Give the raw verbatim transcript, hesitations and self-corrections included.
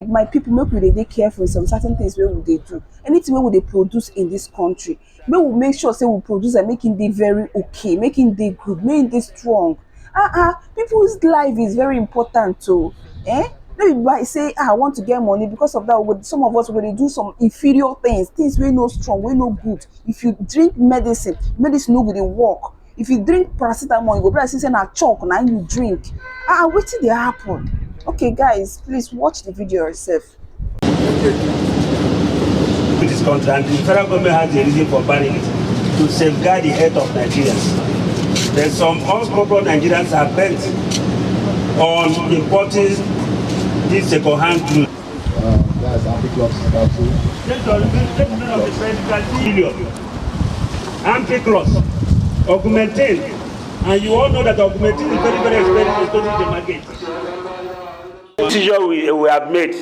My people, make we dey dey careful in some certain things wey we dey do. Anything wey we dey produce in this country, make we make sure say we produce and make e dey very okay, make e dey good, make e dey strong. Ah ah, people's life is very important o. Eh? No be by say, "Ah, I want to get money," because of that, we go, some of us go dey do some inferior things, things wey no strong, wey no good. If you drink medicine, medicine no go dey work. If you drink paracetamol, you go be like say na chalk na you drink. Ah, wetin dey happen? Okay, guys, please watch the video yourself. This country, and the federal government has a reason for banning it, to safeguard the health of Nigerians. There's some unscrupulous Nigerians are bent on importing this second-hand goods. Um, that's Ampiclox capsule. Billion. Ampiclox, Augmentin, and you all know that Augmentin is very, very expensive in the market. Decision we, we have made